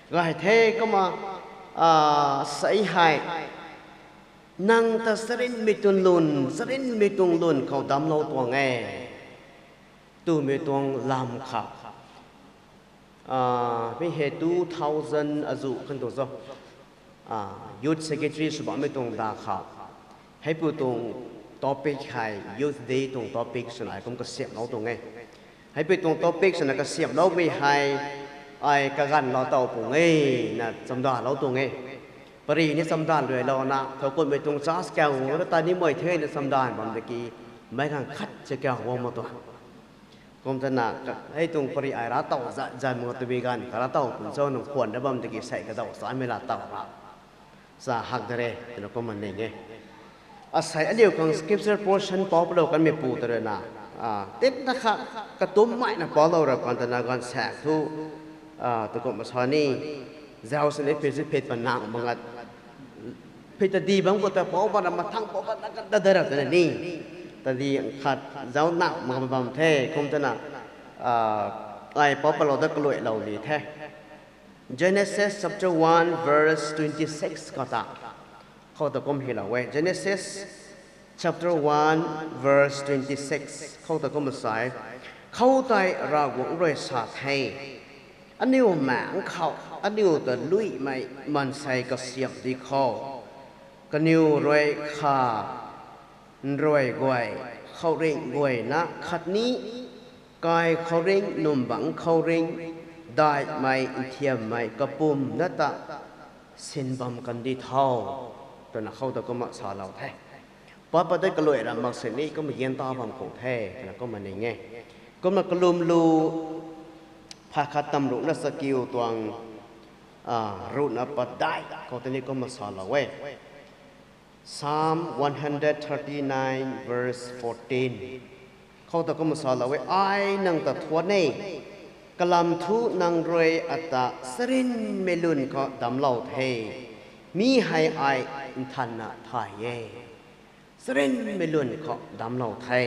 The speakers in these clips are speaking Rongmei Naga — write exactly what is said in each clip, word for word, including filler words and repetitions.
Gay the kumna, a, sei hei, nang ta charynmei tuang lun, charynmei tuang lun khou damclou tuang e, twmei tuang lam khou. A, mi hei two thousand azuh kan tu zo. A, Youth Secretary sw bammei tuang da khou. Heipu tuang topic hei Youth Day tuang topic swna ai kum kasiamhlou tuang e. Heipu tuang topic swna kasiamhloumei hei ai kaganvlou taw pung e, na chamdanvlou tuang e. Pari ni chamdanv luailouna, thowkumhmei tuang church kau guang ta ni mei the na chamdanv bam tiki, meic khang khat cha kau guang ma tuang. Kum tana, hei tuang pari ai ra taw zat zat mak twbi ganv kha ra taw pun cho nang khwan da bam tiki sei kadaw samei la taw ra. Sa hak de re, twna kumna ning e. Asei aniu khang scripture portion pau palou kanmei pu ta rui na, a, titna kha katummei na paulou ra kan tana ganv sak thu, a, tu kumna sa ni, zau sini phit si phit pa nang mangat, phit ta di bam khou ta pau bana mathang pau bana kan da da ra twna ni. Ta di khat zau nang mak bam the, kum tana, a, ai pau palou da kaluailou ni the. Genesis chapter one verse twenty-six khou ta. Khou ta kum hylou e. Genesis chapter one verse twenty-six khou ta kum sa e. Khoutei Ravguangc rui sa the, aniu maengc khou, aniu ta luimei maansei kasiamh di khou, kaniw rui kha nrui guay, khouringh guayna khatni kai khouringh, numbangc khouringh, daihmei, nthiammei, kapumna ta sin bam kandi tho, twna khou ta kumna salou the. Pat pat de kaluai ram mak sini kumna gan ta bam khou the, twna kumna ning e. Kumna kalum lu, phay khat tam ruhna chakiu tuang, a, ruhna padeih khou tei ni kumna salou e. Psalm one hundred thirty-nine verse fourteen khou ta kumna salou e, ai nang ta thuan e, kalam thu nang rui ata charynmei lun khou damclou the, mi hei ai nthanna thay e. Charynmei lun khou damclou the,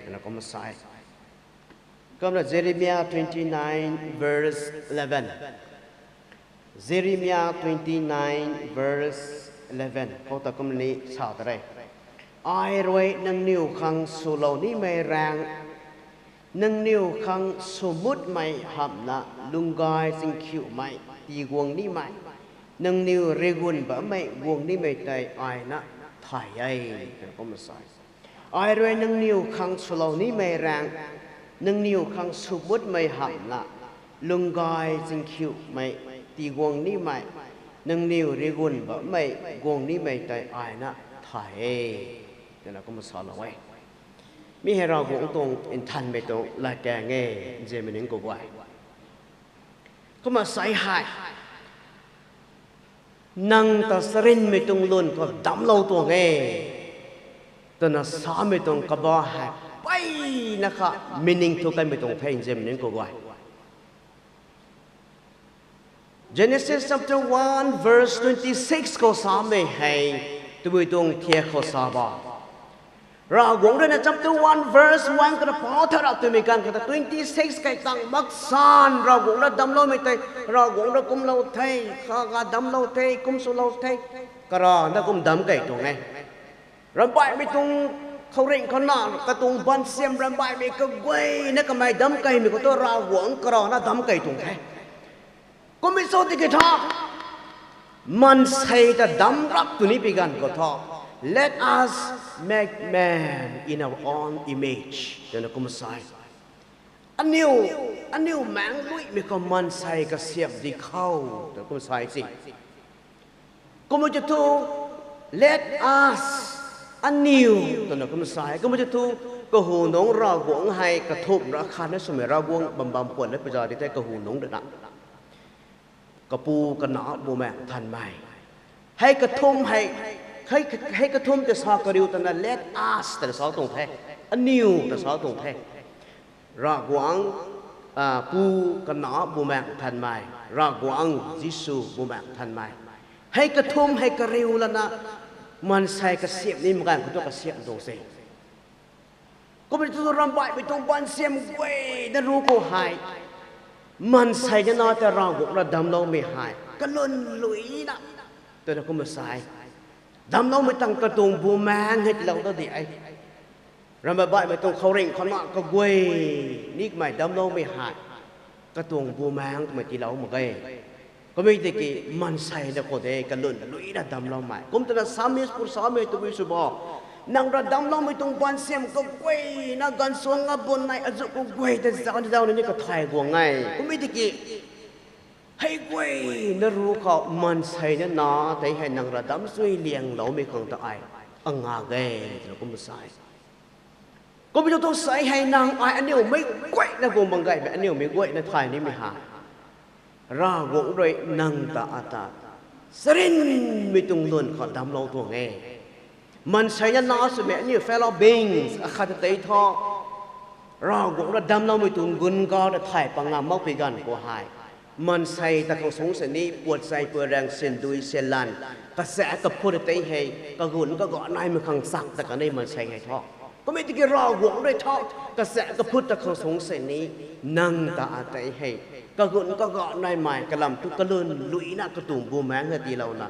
twna kumna sa e. Kumna Jeremiah twenty-nine verse eleven. Jeremiah twenty-nine verse eleven khou ta kumna ni sa ta re. Ai rui nangniw khang swlou nimei raeng, nangniw khang swmutmei hamhna, lungcgay chingkhiuhmei tii guang nimei, nangniw rigun bammei guang nimei tei ai na thay e, twna kumna sa e. Ai rui nangniw khang swlou nimei raeng, nangniw khang swmutmei hamhna, lungcgay chingkhiuhmei tii guang nimei, nangniw rigun bammei guang nimei tei ai na thay e, twna kumna salou e. Mi hei Ravguangc tuang nthanmei tuang latkaeng e, nzianmei nunc kaguay. Kumna sei hei, nang ta charynmei tuang lun khou damclou tuang e, twna samei tuang kabah hei mpeyna kha meaning thu kanmei tuang the, nzianmei nunc kaguay. Genesis chapter one verse twenty-six khou samei hei, tabui tuang thiak khou sa ba. Ravguangc rui na chapter one verse one kana pau tha rap twmei ganv khou ta twenty-six kai tang mak san Ravguangc rui damcloumei tei, Ravguangc rui kumlou the, kha ga damclou the, kum swlou the, karana kum damc kei tuang e. Ramhbaihmei tuang khouringh khou na katuang baansiam ramhbaihmei kaguayna kamei damc keimei khou tu Ravguangc karana damc kei tuang the. Kummei cho tiki tha, maansei ta damc rap tw ni pi ganv khou thu, let us make man in our own image, twna kum sa e. Aniu, aniu maengc luimei khou maansei kasiamh di khou, twna kum sa e si. Kumna thu, let us, aniu, twna kum sa e. Kumna thu, kahunungc Ravguangc hei kathumh ra khatna swmei Ravguangc bam bam khwanna puza di the kahunungc rui na. Kapu, Kanac, Bumaengh Nthanmei. Hei kathumh hei, hei, hei kathumh ta sa kariu twna let us twna sa tuang the. Aniu ta sa tuang the. Ravguangc, a, Pu, Kanac, Bumaengh Nthanmei. Ravguangc, Jisu, Bumaengh Nthanmei. Hei kathumh hei kariu lana maansei kasiamh ni mak ganv khou tu kasiamh tuang se. Kumna thu ramhbaihmei tuang baansiam guayna ruc khou hei, Maansei na na ta Ravguangc rui damcloumei hei kalwn luina twna kumna sa e. Damcloumei tang katuang bumaengc hei tiilou ta di e. Ramh baihmei tuang khouringh khou na kaguay ni kamei damcloumei hei katuang bumaengc twmei tiilou mak ge. Kummei tiki maansei na khou de kalwn luina damcloumei. Kum twna Psalmist pu samei tabui sw bo, nang rui damcloumei tuang baansiam kaguayna gaanvsuang abun nei azuh kaguay ta zauc zauc ni kathay guang e. Kummei tiki hei guayna ruc khou maansei na na tei hei nang rui damclou liangloumei khang ta ai angak e twna kumna sa e. Kummei tu tu sa e, hei nang ai aniu meic guayna guang bam gaymei, aniu meic guayna thay nimei ha, Ravguangc rui nang ta ata charynmei tuang lwn khou damclou tuang e. Maansei na na swmei aniu fellow beings akhat tei thu Ravguangc rui damcloumei tuang gun ga ta thay pang ngam makpui ganv khou hei maansei ta khang sung sini puat chai puat raeng sindui selan kacha kaphut tei hei kagun kaga naimei khang chak ta kan e maansei hei thu. Kummei tiki Ravguangc rui thu kacha kaphut ta khang sung sini nang ta atei hei kagun kaga naimei kalam tu kalwn luina katuang bumaengc na tiilouna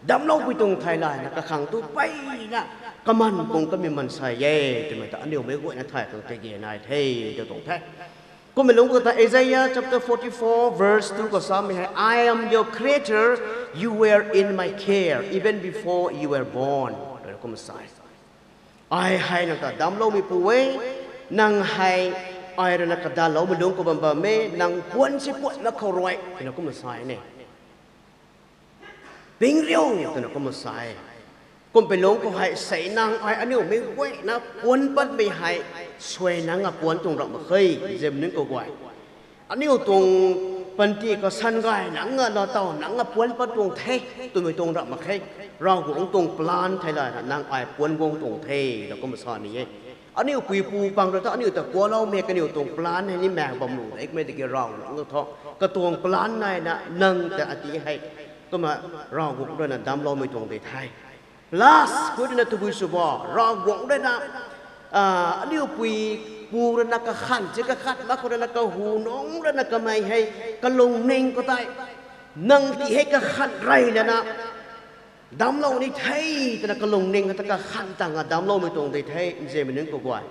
damcloupui tuang thei layna kakhang tu peyna kaman kung kamei maansei e twmei ta aniu meic guayna thay khang tei ge nai the, tw tuang the. Kummei lungc khou ta Isaiah chapter forty-four verse two khou samei hei, I am your creator, you were in my care even before you were born, twna kumna sa e. Ai hei nang ta damcloumeipu e, nang hei ai rui na kadaloumei lungc khou bam bam e, nang puan si puanna khou rui twna kumna sa e ne. Ping riu twna kumna sa e. Kumpei lungc khou hei sei nang ai aniu meic guayna puan patmei hei suai nang a puan tuang rap mak khe, nzianmei nunc kaguay. Aniu tuang panty khou san gay nang a lou taw nang a puan pat tuang the twmei tuang rap mak khe. Ravguangc tuang plan thei layna nang ai puan guang tuang the, na kumna sa ni e. Aniu puipu pang rui thu aniu ta kualoumei kaniw tuang plan hei ni maek bam nuh de, kummei tiki Ravguangc thu katuang plan naina nang ta ati hei kumna Ravguangc rui na damcloumei tuang de the. Plus khou rui na tabui sw bo, Ravguangc rui na aniu puipu rui na kakhan si kakhat mak khou rui na kahu nungc rui na kamei hei kalungning khou tei nang ti hei kakhan rey lana damclou ni the twna kalungning khou ta kakhan tang a damcloumei tuang de the, nzianmei nunc kaguay.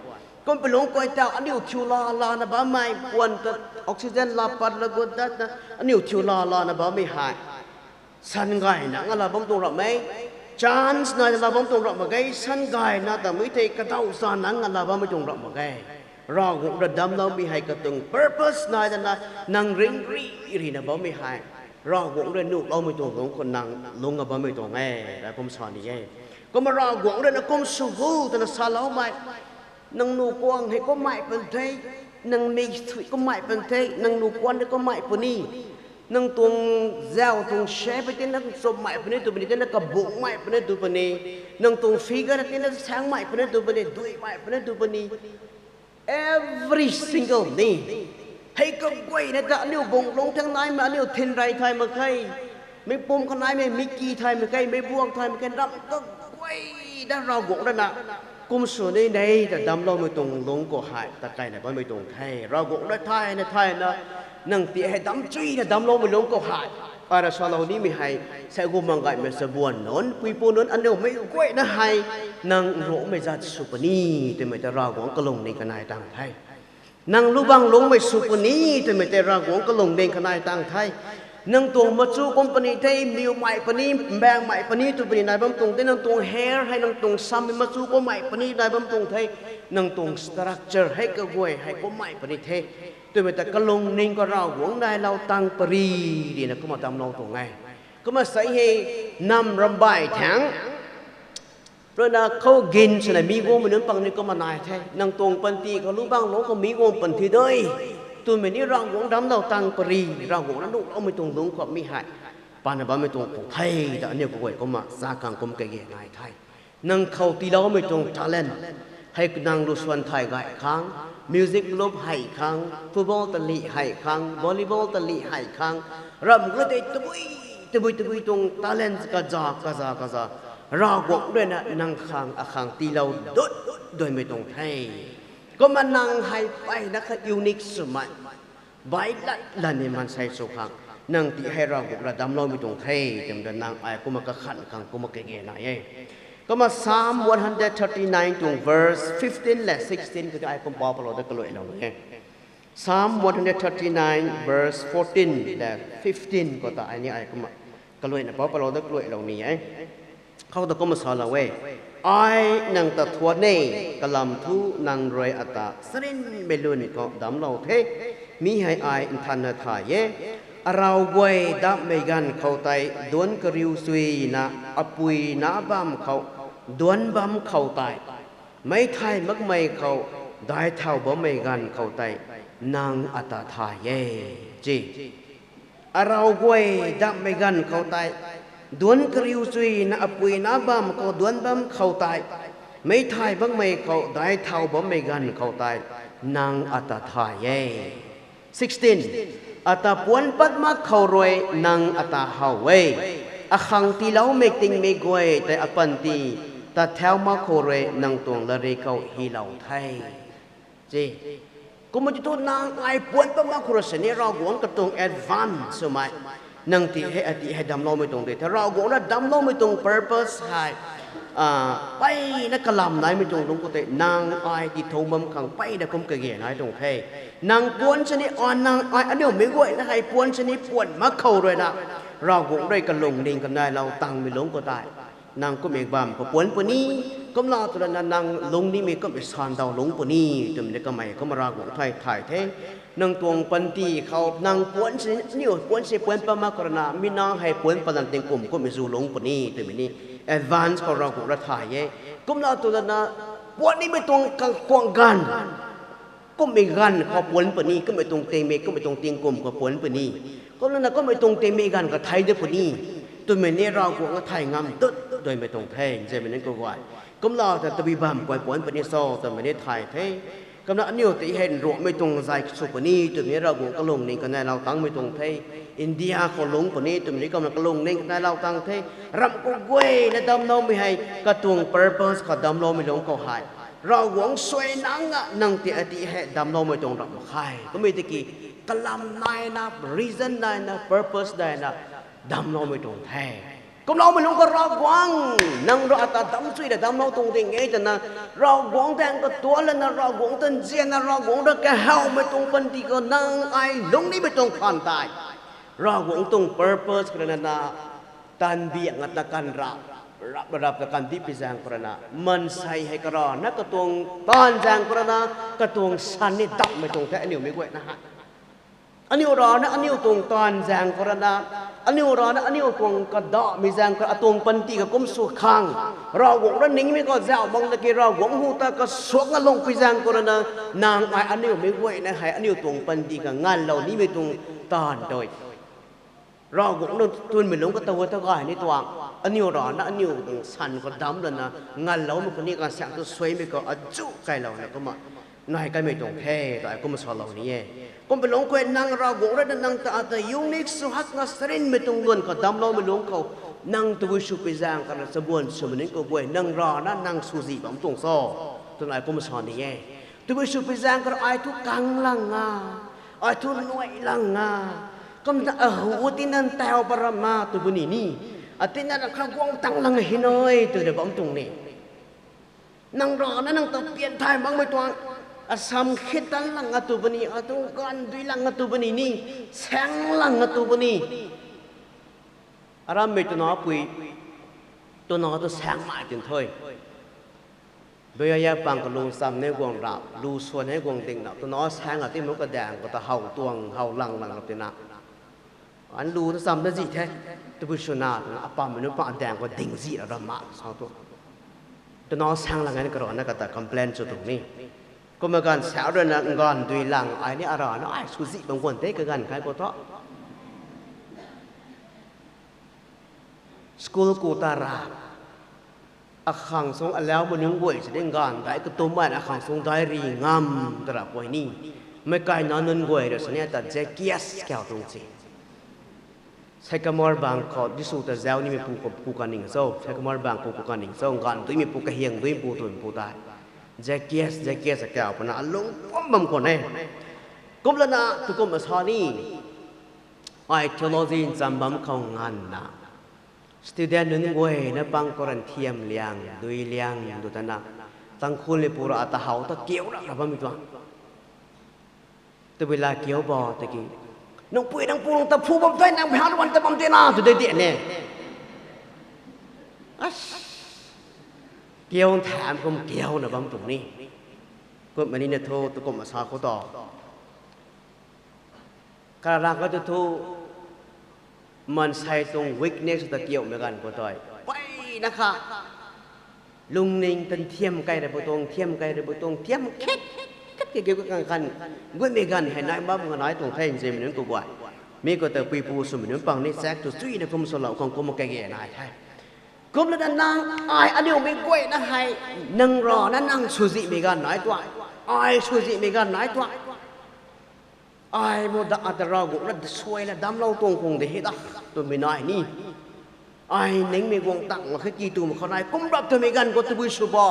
Kumpei lungc khou tei aniu thiu la lana bammei puan ta oxygen la pat la gut datna aniu thiu la lana bammei hei san gay nang a la bam tuang rap mak e. Chance nai ta la bam tuang rap mak ge, san gayna ta mei tei kadaw sa nang a la bammei tuang rap mak ge. Ravguangc rui damcloumei hei katuang purpose nai tana nang ringri rina bammei hei Ravguangc rui nuhloumei tuang lungc khou nang lungc a bammei tuang e, rai kum sa ni e. Kumna Ravguangc rui na kum sw gu twna saloumei, nang nuh kuang hei kummei pun the, nang mik thui kummei pun the, nang nuh kuan hei kummei puni, nang tuang zau tuang shape hei tina chummei puni tw puni, tina kabungmei puni tw puni, nang tuang figure hei tina saengmei puni tw puni, duimei puni tw puni, every single ni hei kaguayna ta aniu bung lungc thang naimei aniu thinrey thay mak khe, mei pum khou naimei miki thay mak khe, mei buak thay mak khe, ram kaguay da Ravguangc rui na kum sw ni nei ta damcloumei tuang lungc khou hei ta kaina bammei tuang the. Ravguangc rui thayna thayna nang ti hei damchuina damcloumei lungc khou hei ai rui salou nimei hei, sai gu mang gaymei chabuan nunc, puipu nunc, aniu meic guayna hei nang nruangmei zat sw puni twmei ta Ravguangc kalungning kanei tang the. Nang lubang lungcmei sw puni twmei tei Ravguangc kalungning kanei tang the. Nang tuang machu kum puni the, miwmei puni, mbaengmei puni tw puni nai bam tuang the, nang tuang hair hei nang tuang sam hei machu kummei puni nai bam tuang the, nang tuang structure hei kaguay hei kummei puni the twmei ta kalungning khou Ravguangc nailou tang pary rina kumna damclou tuang e. Kumna sei hei nam rambai thangc rui na khou gin swna mi guangmei nunc pang ni kumna nai the. Nang tuang panty khou lubang lungc khou mi guang panty de twmei ni Ravguangc damclou tang pary, Ravguangc na nuhloumei tuang lungc khou mi hei pana bammei tuang khou the ta aniu kaguay kumna sa khang kum kage nai the. Nang khou tiiloumei tuang talent hei nang lu swan thay gay khang, music club hei khang, football talih hei khang, volleyball talih hei khang, ram gu tei tabui tabui tabui tuang talent kaza kaza kaza Ravguangc rui na nang khang akhang tiilou dut duimei tuang the. Kumna nang hei mpeyna kha unique swmei Bai lat lani mansei sw khang, nang ti hei Ravguangc ra damcloumei tuang the, twmei ta nang ai kumna kakhan khang kumna kage nai e. Kumna Psalm one hundred thirty nine tuang verse fifteen le sixteen khou tei ai kum pau palou da kaluailou ni e. Psalm one hundred thirty nine verse fourteen le fifteen khou ta ai ni ai kumna kaluaina pau palou da kaluailou ni e. Khou ta kumna salou e. Ai nang ta thuan e, kalam thu nang rui ata sarinmei lun khou damclou the. Mi hei ai nthanna thay e. Arau guay dammei ganv khou tei duanc kariu suina apui na bam khou duanc bam khou tei, meic thay makmei khou daic thau bammei ganv khou tei nang ata thay e, ci. Arau guay dammei ganv khou tei duanc kariu suina apui na bam khou duanc bam khou tei, meic thay makmei khou daic thau bammei ganv khou tei nang ata thay e. Sixteen, ata puanc pat mak khou rui nang ata how e. Akhang tiiloumei tingmik guay tei apanty tat thau mak khou rui nang tuang latrik khou hylou the, ci. Kumna ti thu nang ai puanc pat mak khou rui sini Ravguangc katuang advance swmei, nang ti hei ati hei damcloumei tuang de the. Ravguangc ra damcloumei tuang purpose hei, mpeyna kalam naimei tuang lungc khou tei nang ai ti thung bam khang mpeyna kum kage nai tuang the. Nang puanc sini a nang ai aniu meic guayna hei puanc sini puan mak khou ruina Ravguangc rui kalungning kanailou tangmei lungc khou tei nang kummei bam khou puanc puni, kumna tw lana nang lungningmei kummei sandaw lungc puni, twmei ni kamei kumna Ravguangc thay thay the. Nang tuang panty khou nang puanc sini, aniu puanc sini puanc pat mak khou ruina mi nang hei puanc pat lan tingkum kummei zu lungc puni, twmei ni advance khou Ravguangc ra thay e. Kumna tw lana puanc nimei tuang kakhwang ganv, kummei ganv khou puanc puni, kummei tuang tingmik, kummei tuang tingkum khou puanc puni. Kumna na kummei tuang tingmik ganv kha thei de puni, twmei ni Ravguangc thay ngam dut duimei tuang the, nzianmei nunc kaguay. Kumlou ta tabui bam guay puanc puni cho, twmei ni thay the. Kumna aniu ti hei nruanghmei tuang zay sw puni, twmei ni Ravguangc kalungning kanailou tangmei tuang the. India khou lungc puni, twmei ni kumna kalungning kanailou tang the. Ramh kaguayna damcloumei hei katuang purpose khou damcloumei lungc khou hei Ravguangc suai nang a nang ti ati hei damcloumei tuang ramh mak khe. Kummei tiki kalam naina, reason naina, purpose naina damcloumei tuang the. Kumloumei lungc khou Ravguangc nang ra ata damc chuy ra damclou tuang ding e twna, Ravguangc daeng katuan lana, Ravguangc tanzianna, Ravguangc ra kahawmei tuang panty khou nang ai lungc nimei tuang phaan tei Ravguangc tuang purpose khou rui na, tanbiak nga ta kan rap, rap rap ta kandihpui zaeng khou rui na, maansei hei karana katuang taanv zaeng khou rui na, katuang san ni dammei tuang the aniu meic guayna hei. Aniu rana aniu tuang taanv zaeng khou rui na, aniu rana aniu tuang kadahmei zaeng khou atuang panty kha kum sw khang, Ravguangc ra ningmei khou zauh bang na ki Ravguangc hu ta kasuak nga lungpui zaeng khou rui na, nang ai aniu meic guayna hei aniu tuang panty kha nganvlou nimei tuang taanv dui. Ravguangc nang tunmei lungc kata ta gay ni tuang. Aniu rana aniu tuang san khou damc lana, nganvloumei khou ni kan saeng tu suaimei khou azu kailouna kumna nai kaimei tuang the, ta ai kumna salou ni e. Kumpui lungc khou nang Ravguangc rui na nang ta ata unique sw hak nga sarinmei tuang lun khou damcloumei lungc khou, nang tabui swpui zaeng khou na chabuan swmei nunc kaguay nang rana nang swzih bam tuang cho, twna ai kumna sa ni e. Tabui swpui zaeng khou ai thu kang lang a, ai thu nuai lang a, kumna ahu tina ntaw pa ram a tw puni ni, atina na kha guang tang lang hi nai twna bam tuang ni. Nang rana nang ta pian thay makmei tuang, asam khit tan lang a tw puni, atuang ganv dui lang a tw puni ni, saeng lang a tw puni. Arammei twna pui, twna tu saeng mai tin thu. Duiya pang kalu cham ne guang rap, lu swan ne guang ding na, twna saeng a ti mu kadaeng khou ta how tuang, how lang lang rap tina. An lu ta cham ta zi the, tabui swna twna, apammei nunc pang daeng khou ding zi ra ram ma sa tu. Twna saeng lang an karana kata complain sw tuang ni. Kumna ganv saeng rui na ganv dui lang, ai ni arana ai swzih bam guan the kaganv kai khou thu. School ku ta ra. Akhang sung alaumei nunc guay sini ganv dai katumei akhang sung dai ri ngam ta ra pui ni. Meic kaina nunc guay rui sini ta Zacchaeus kau tuang si. Sycamore bang khou Jisu ta zauc nimei pu khou pu kaning cho, sycamore bang pu pu kaning cho, ganv duimei pu kahiang duimei pu twmei pu tei. Zacchaeus, Zacchaeus akau puna alung pum bam khwan e. Kumlana tukum asa ni, ai theology ncham bam khou nganvna, student nunc guayna pang Corinthian liang, dui liang, du tana, Tangkhul ni pura ta how ta kiu ra ra bammei tuang. Tabui la kiu bo tiki, nang pui nang pu nang ta phu bam tei, nang bhang wan ta bam tei na, tu de di ne. As, kiu tham kum kiu na bam tuang ni. Kumna ni na thu, tukum asa khou ta. Karana ka tu thu, maansei tuang weakness ta kiumei ganv khou tei, mpeyna kha, lungning tan thiam kai ra bu tuang, thiam kai ra bu tuang, thiam khet, khet ke kiu kang kan, guaymei ganv hei nai bam nga nai tuang the nzianmei nunc khou guay. Mi khou ta puipu swmei nunc pang ni chak tu chuina kum swlou khang kum kage nai the. Kumlana nang ai aniumei guayna hei, nang rana nang swzihmei ganv nai tuang, ai swzihmei ganv nai tuang. Ai mu da ata Ravguangc na suaina damclou tuang khang de he da, twmei nai ni. Ai ningmei guang tang mak khe ki twmei khou nai kum rap twmei ganv khou tabui sw bo.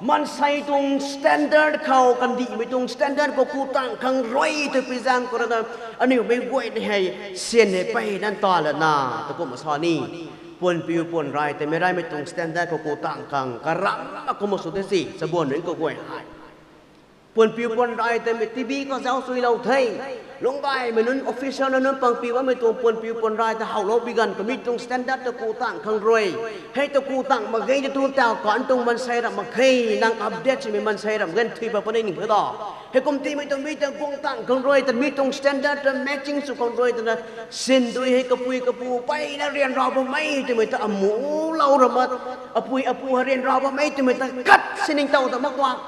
Maansei tuang standard khou, kandihmei tuang standard khou ku tang khang rui tw pi zaeng khou rana, aniumei guay ni hei, syan hei pey nan ta lana, tukum asa ni. Puanpiu puanrai tei meic raimei tuang standard khou ku tang khang karam na kum sw de si, chabuan nunc khou guay hei. Puanpiu puanrai tei mei T V khou zauc suilou the. Lungcgaymei nunc officer na nunc pangpiu bammei tuang puanpiu puanrai ta howlou pi ganv khou mi tuang standard ta ku tang khang rui. Hei ta ku tang mak ge tu tuang taw kan tuang maansei ram mak khe, nang update swmei maansei ram gan thui pa puni ning khe da. Heikum timei tuang mi ta guang tang khang rui, ta mi tuang standard ta matching sw khang rui, tana sindui hei kapui kapu peyna ryanra bammei twmei ta amu lou ra mak, apui apu hei ryanra bammei twmei ta kat siningtow ta mak tuang.